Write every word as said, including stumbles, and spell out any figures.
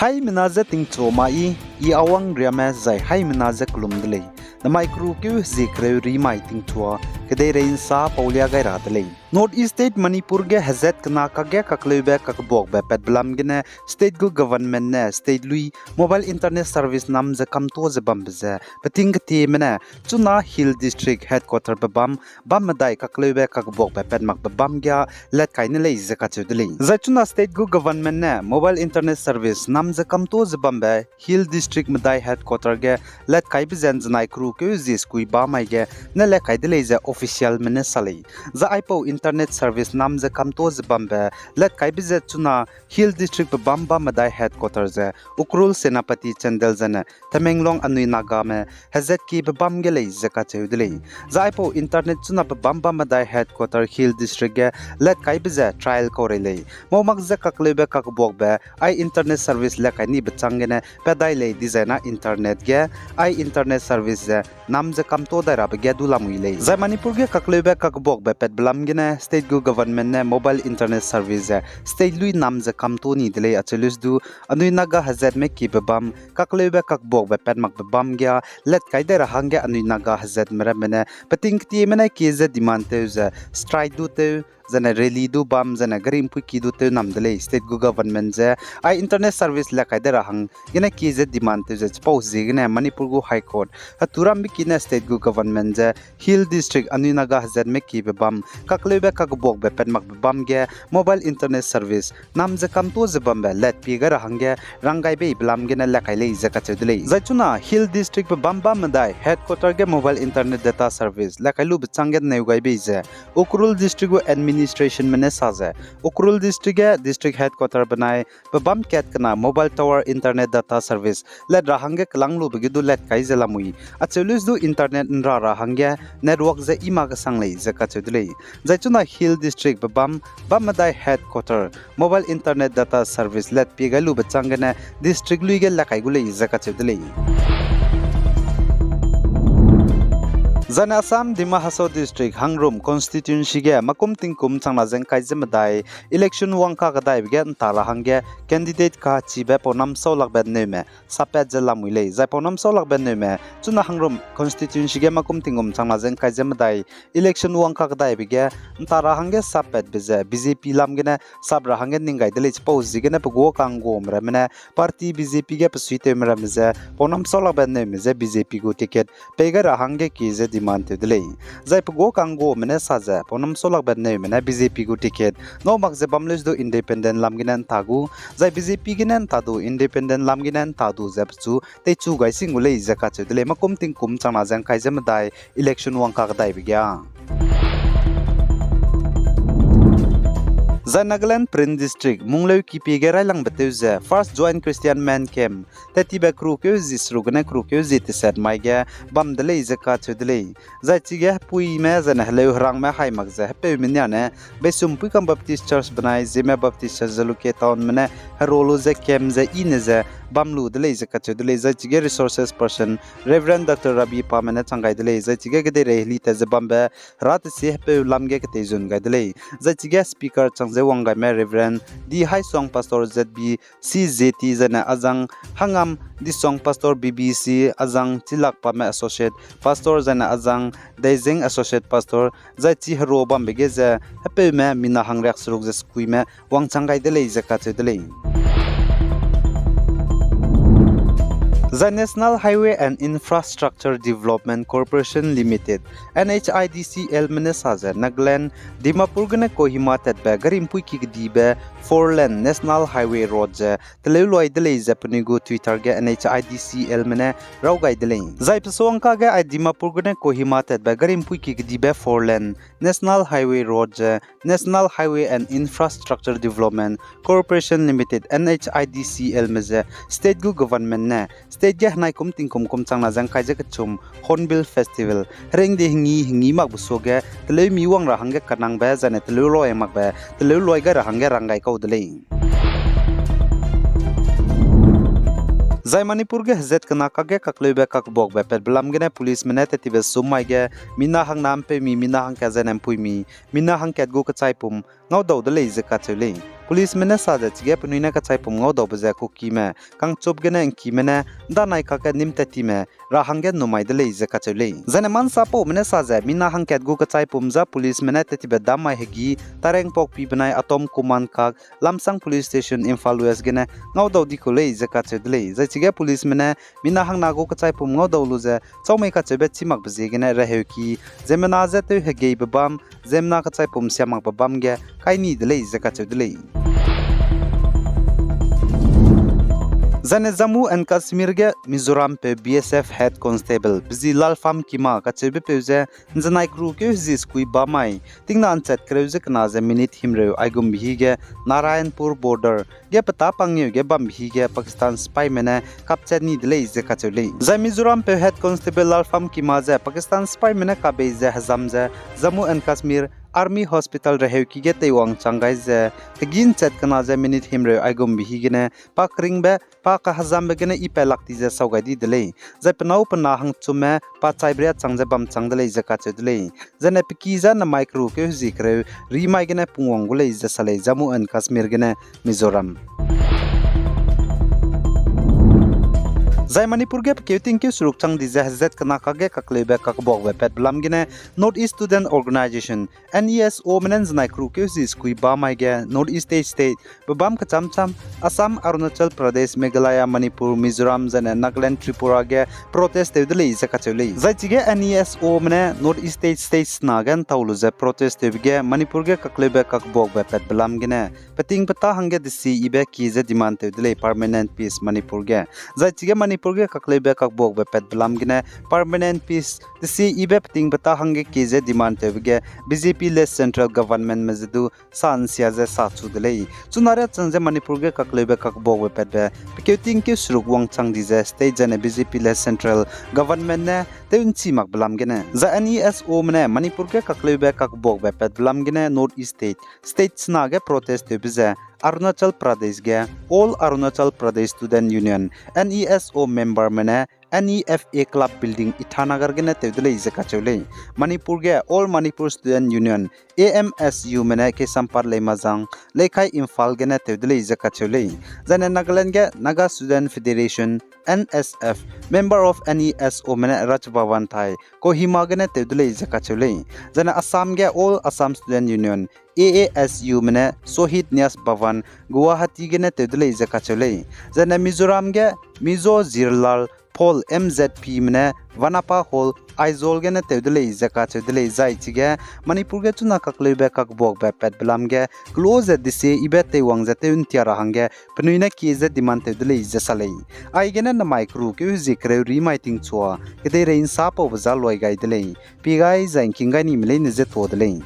Haimena je tingchu mai, I Awang Riame zai haimena je kelum de lei. Namai keru keu hezie kereu ri mai tingchua, kedeirei nsa paulia gai ra de lei. North East State Manipur ge hezat kena kakge kakleube kakbuakbe patbe lam gene state gu government ne state lui mobile internet service nam ze kamto ze bambe ze peting ketieme ne chuna Hill District headquarter be bam, bam medai kakleube kakbuakbe pat makbe bam ge lat kai ne lei ze kacheu de lei. Zai chuna state gu government ne mobile internet service nam ze kamto ze bambe Hill District medai headquarter ge lat kaibe ze nzenai keru keu zie sekui ba mai ge ne lat kai de lei ze officialme ne sa lei. Zai aipau internet service nam ze kamto ze bambe lat kaibe ze chuna Hill District be bam bam medai headquarter ze Ukhrul, Senapati, Chandel zene Tamenglong anui Nagame hezat kiebe bam ge lei ze kacheu de lei. Zai aipau internet chuna be bam bam medai headquarter Hill District ge lat kaibe ze trial kau rei lei. Mau mak ze kakleube kakbuakbe ai internet service lat kai nibe chang gene pat dai lei dizai na internet ge ai internet service ze nam ze kamto dai rabe ge du lamui lei. Zai Manipur ge kakleube kakbuakbe patbe lam gene state gu government ne mobile internet service ze state lui nam ze kamto ni de lei acheu lus du anui Naga hezatme kiebe bam kakleube kakbuakbe pat makbe bam ge lat kai dai ra hangge anui Naga hezatme ramme ne peting ketieme ne kie ze demand tew ze strike du tew zene rally du bam zene gari mpuiki du tew nam de lei state gu government ze ai internet service lat kai dai ra hang gene kie ze demand tew ze chipau ziegene Manipur gu High Court hetu rambe ki ne state gu government ze Hill District anui Naga hezatme kiebe bam kakleube kakbuakbe pat makbe bam ge mobile internet service nam ze kamto ze bambe lat pie gai ra hangge rang gai beibe lam gene lat kai lei ze kacheu de lei. Zai chuna Hill District be bam bam medai headquarter ge mobile internet data service lat kai lube chang ge neu gai bei ze Ukhrul District gu administrationme ne sa ze Ukhrul District ge district headquarter benai be bam kat kena mobile tower internet data service lat ra hangge kelang lube ge du lat kai ze lamui acheu lus du internet nra ra hangge network ze i ma kesang lei ze kacheu de lei. Zai chuna Hill District be bam bam medai headquarter mobile internet data service lat pie gai lube chang gene district lui ge lat kai gu lei ze kacheu de lei. Zane Assam Dima Hasao District Hangrum constituency ge makum tingkum changna ze ngkai ze medai election wangka kedaibe ge nta ra hangge candidate kachibe Paunam Saulakbe Newme sappat ze lamui lei. Zai Paunam Saulakbe Newme chuna Hangrum constituency ge makum tingkum changna ze ngkai ze medai election wangka kedaibe ge nta ra hangge sappatbe ze B J P lam gene sap ra hangge ning gai de lei chipau ziegene pe guâ ka'ngguame ramme ne party B J P ge pesuitewme ramme ze Paunam Saulakbe Newme ze B J P gu ticket pei gai ra hangge kie ze demand tew de lei. Zai pe guâ ka'ngguame ne sa ze Paunam Saulakbe Newme ne B J P gu ticket ngau mak ze bam lus du independent lam gene nta gu, zai B J P gene nta du independent lam gene nta du ze pechu teichu gai sing gu lei ze kacheu de lei makum tingkum changna ze ngkai ze medai election wangka kedaibe ge. Zai Nagaland Peren District Mungleu kipie ge railangbe tew ze First Joint Christian Men Camp tattibe keru keu zie seruk gene keru keu zie teset mai ge bam de lei ze kacheu de lei. Zai chige hepuime zene heleu herangme hai mak ze hepeume niane Beisumpuikam Baptist Church benai Zeme Baptist Church Jalukie Townme ne hero lu ze camp ze i ne ze bam lu de lei ze kacheu de lei. Zai chige resources person Reverend Doctor Rabi Pame ne chang gai de lei. Zai chige kedeirei heli tat ze bambe herâ tesie hepeu lam ge keteizun gai de lei. Zai chige speaker chang ze wang gaime Reverend D Haisuang, Pastor Z B C Z T, zane azang Hangam Disuang, Pastor B B C, azang Chilak Pame, Associate Pastor, zane azang Deizeng, Associate Pastor, zai chi hero bambe ge ze hepeume mina hangriak seruk ze sekuime wangchang gai de lei ze kacheu de lei. Zai National Highway and Infrastructure Development Corporation Limited, N H I D C Lme ne sa ze Nagaland Dimapur gene Kohima tatbe gari mpuiki kedibe four lane National Highway Road ze teleu luai de lei ze penui gu Twitter ge N H I D C Lme ne raw gai de lei. Zai pesuangka ge ai Dimapur gene Kohima tatbe gari mpuiki kedibe four lane National Highway Road ze National Highway and Infrastructure Development Corporation Limited, N H I D C Lme ze state gu government ne state ge henai kum tingkum kum changna ze ngkai ze kechum Hornbill Festival, herengde hengi hengi makbe suage teleumi wang ra hangge kanangbe zane teleu luai makbe teleu luai gai ra hangge rang gai kau de lei. Zai Manipur ge hezat kena kakge kakleube kakbuakbe patbe lam gene policeme ne tattibe sum mai ge mina hangna mpeumi, mina hangkat zane mpuimi, mina hangkat gu kechaipum ngaudau de lei ze kacheu lei. Policeme ne sa ze chige penui ne kechaipum ngaudaube ze Kukime, kangchup gene ’ngkime ne ’ndanai kakge nîm tattime ra hangge numai de lei ze kacheu lei. Zaine mansapaume ne sa ze mina hangkat gu kechaipum za policeme ne tattibe dam mai hegî Tarengpuakpi benai Atom Command kak Lamsang Police Station, Imphal West gene ngaudau di kau lei ze kacheu de lei. Zai chige policeme ne mina hangna gu kechaipum ngaudau lu ze chaumei kacheube chî makbe ziegene reheuki, ziemmena je tew hegeibe bam, ziemmena kechaipum sia makbe bam ge kai ni de lei ze kacheu de lei. Zaine Jammu and Kashmir ge Mizoram peu B S F Head Constable pe zi Lalfam Kima kacheube peu ze ’nzenai keru keu hezi sekui ba mai, tingna ’nchat kereu ze kena ze minute himreu aigumbe hi ge Narayanpur border ge petâ pangngeu ge bambe hi ge Pakistan sipaime ne kapchat ni de lei ze kacheu lei. Zai Mizoram peu Head Constable Lalfam Kima ze Pakistan sipaime ne kabei ze hezam ze Jammu and Kashmir Army Hospital reheuki ge teiwang chang gai ze hegî ’nchat kena ze minute himreu aigumbe hi gene pa keringbe, pa kahezambe gene i pat lak ti ze sau gai di de lei. Zai penâu pena hangchumme pa chaiberia chang ze bam chang de lei ze kacheu de lei. Zaine pe ki za namai keru keu hezi kereu rimai gene pungwang gu lei ze sa lei Jammu and Kashmir gene Mizoram. Zai Manipur ge pe keu tingkeu seruk chang di ze hezat kena kakge kakleube kakbuakbe patbe lam gene North East Student Organisation, N E S Omene'nzenai keru keu hezi sekui ba mai ge North East state state bebâm kechâm châm, Assam, Arunachal Pradesh, Meghalaya, Manipur, Mizoram, zaine Nagaland, Tripura ge protest tew de lei ze kacheu lei. Zai chige N E S Omene North East state state sena ge ’ntau lu ze protest tewbe ge Manipur ge kakleube kakbuakbe patbe lam gene peting petâ hangge desi ibe kie ze demand tew de lei permanent peace Manipur ge. Zai chige Manipur ge kakleube kakbuakbe patbe lam gene permanent peace desi ibe peting petâ hangge kie ze demand tewbe ge B J P led central governmentme ze du sa ’nsia ze sa chu de lei. Chuna riâ chang ze Manipur ge kakleube kakbuakbe patbe pe keu tingkeu seruk wangchang di ze state zaine B J P led central government ne tew ’nchi makbe lam gene. Zai N E S Omene Manipur ge kakleube kakbuakbe patbe lam gene North East state state sena ge protest tewbe ze Arunachal Pradesh ge All Arunachal Pradesh Student Union, N E S O memberme ne N E F A club building Itanagar gene tew de lei ze kacheu lei. Manipur ge All Manipur Student Union, A M S Umene Keisampar Leimajang, Leikhai Imphal gene tew de lei ze kacheu lei. Zaine Nagaland ge Naga Student Federation, N S F, member of N E S Omene Raj Bhavan thai Kohima gene tew de lei ze kacheu lei. Zaine Assam ge All Assam Student Union, A A S Umene Shohid Nyas Bhavan, Guwahati gene tew de lei ze kacheu lei. Zaine Mizoram ge Mizo Zirlal Phol, M Z Pmene Vanapa Hall, Aizawl gene tew de lei ze kacheu de lei. Zai chige Manipur ge chuna kakleube kakbuakbe patbe lam ge kelo ze desi ibe teiwang ze tew ’ntia ra hangge penui ne kie ze demand tew de lei ze sa lei. Aigene namai keru keu hezi kereu rimai tingchua kedeirei ’nsapaube za luai gai de lei. Pie gai zai ’ngking gai nime leine ze tuâ de lei.